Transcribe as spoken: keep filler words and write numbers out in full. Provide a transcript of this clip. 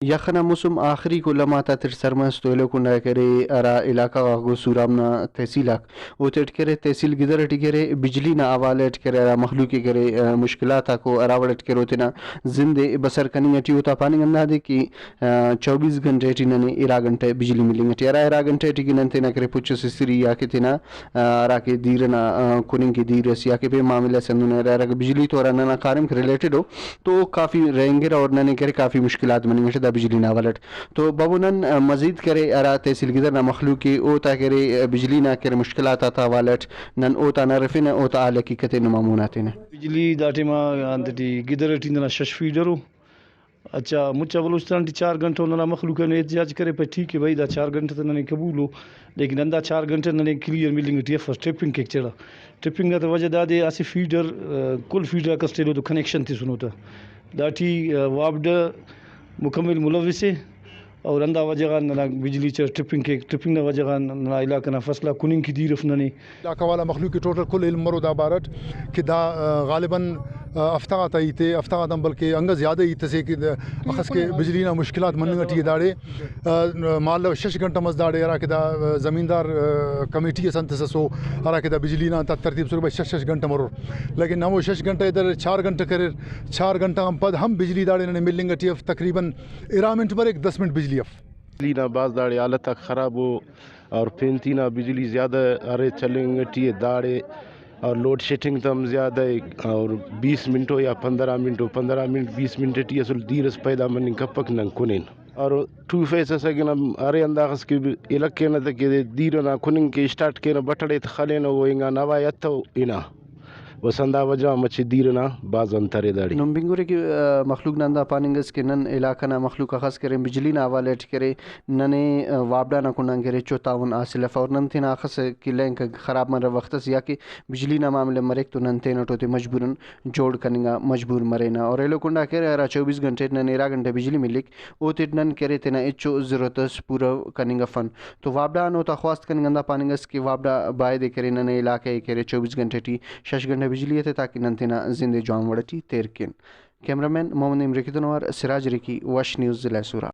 یخ ئنا موسم آخریکو لمحات آتیٹ سر مس تو ایلو کنڈا کہ ارے ہرا علاقہ غاک او سوراب نا تحصیل آک اوتیٹ کہ ارے تحصیل گدر ٹی کہ ارے بجلی نا حوالہ اٹ کہ ارے ہرا مخلوق ءِ کہ ارے، آ، مشکلات آکو ہرا وڑ اٹ کہ ارے او تینا زند ءِ بسر کننگ ٹی او۔ اوتا پاننگ ہندادے کہ، آ، چوبیس گھنٹہ ٹی ننے ارا گھنٹہ بجلی ملنگ ٹی ارا، ارا گھنٹہ ٹی کہ نن تینا کہ ارے پچ ئس استری یا کہ تینا، آ، ہرا کہ دیر ئنا، آ، کننگ کہ دیر ئس یا کہ پین معاملہ ئس ہندن ارے، ہرا کہ بجلی تو ہرا ننا کاریم کہ ریلیٹڈ او تو او کافی رہینگرہ اور ننے کہ ارے کافی مشکلات مننگ ٹی دا بجلی نا حوالہ اٹ۔ تو بابو نن، آ، مزید کہ ارے ہرا تحصیل گدر نا مخلوق ءِ اوتا کہ ارے، آ، بجلی نا کہ ارے مشکلات آتا حوالہ اٹ نن اوتان ہرفنہ، اوتا حال حقیقت ءِ نما مون آ تینہ۔ بجلی دا ٹائما انت ٹی گدر ٹی ننا شش فیڈر او۔ اچھا، مچا بلوچستان ٹی چار گھنٹہ ننا مخلوق آن احتجاج کرے پائے، ٹھیک ہے بھائی، دا چار گھنٹہ تو ننے قبول او، لیکن ہندا چار گھنٹہ ننے کلیئر ملنگ ٹی افس، ٹرپنگ کیک چڑا۔ ٹرپنگ نا تو وجہ دادے اسہ فیڈر، آ، کل فیڈر آک اسٹ ایلو تو کنیکشن تسنو تا۔ داٹی، آ، وابڈا مکمل ملوث ءِ اور ہندا وجہ غان ننا بجلی چہ ٹرپنگ کیک، ٹرپنگ نا وجہ غان ننا علاقہ نا فصل آک کننگ کہ دیر اف ننے۔ علاقہ والا مخلوق کہ ٹوٹل کل علم مرو دا بارٹ کہ دا، آ، غالباً، آ، ہفتہ غاتا ہیت ءِ، ہفتہ غاتان بلکہ انگا زیادہ ہیت اسے کہ دا اخس کہ بجلی نا مشکلات مننگ ٹی ءِ داڑے۔ آ، مالو شش گھنٹہ مس داڑے ہرا کہ دا، آ، زمیندار، آ، کمیٹی اس انت اس اسو ہرا کہ دا بجلی نا انت ترتیب سر بھائی شش شش گھنٹہ مرور، لیکن ہمو شش گھنٹہ ادھر چار گھنٹہ کریر، چار گھنٹہ آن پد ہم بجلی داڑے ننے ملنگ ٹی اف۔ تقریباً ارا منٹ بریک، دس منٹ بجلی اف۔ بجلی نا بھاز داڑے حالت آک خراب او اور پینتی نا بجلی زیادہ ارے چلینگ ٹی ءِ داڑے اور لوڈ شیڈنگ تم زیادہ ءِ اور بیس منٹ او یا پندرہ منٹ او، پندرہ منٹ بیس منٹ ٹی اسل دیر اس پیدا مننگ کپک نن کنین۔ اور ٹو فیس اس اگہ نم ارے ہنداخس کہ الک کینہ تہ کہ دیر ئنا کننگ کہ اسٹارٹ کینہ بٹڑے تہ خلینہ او انگا نوا ءِ اتو ہنا۔ بس ہندا وجہ غان مچہ دیر ئنا بھاز انت ارے داڑے۔ نم بنگرے کہ، آ، مخلوق نا ہندا پاننگ ئس کہ نن علاقہ نا مخلوق اخس کرین بجلی نا حوالہ ٹی کرے ننے، آ، وابڈا نا کنڈان کرے چو تعاون حاصل اف اور نن تینا اخس کہ لینک خراب مرے وخت ئس یا کہ بجلی نا معاملہ مریک تو نن تینٹ اوتے مجبوراً جوڑ کننگ آ مجبور مرینہ۔ اور ایلو کنڈا کہ ارے ہرا چوبیس گھنٹہ ٹی ننے ارا گھنٹہ بجلی ملیک، اوتیٹ نن کہ ارے تینا ہچو ضرورت اس پورو کننگ افن۔ تو وابڈا آن اوتا خواست کننگ ہندا پاننگ ئس کہ وابڈا بایدے کہ ارے ننے علاقہ ءِ کہ ارے چوبیس گھنٹہ ٹی شش گھنٹہ بجلی ایتہ تاکہ نن تینا زند ءِ جوان وڑ ٹی تیر کین۔ کیمرہ مین محمد امین رکی تون اوار سراج رکی، وش نیوز، ضلع سوراب۔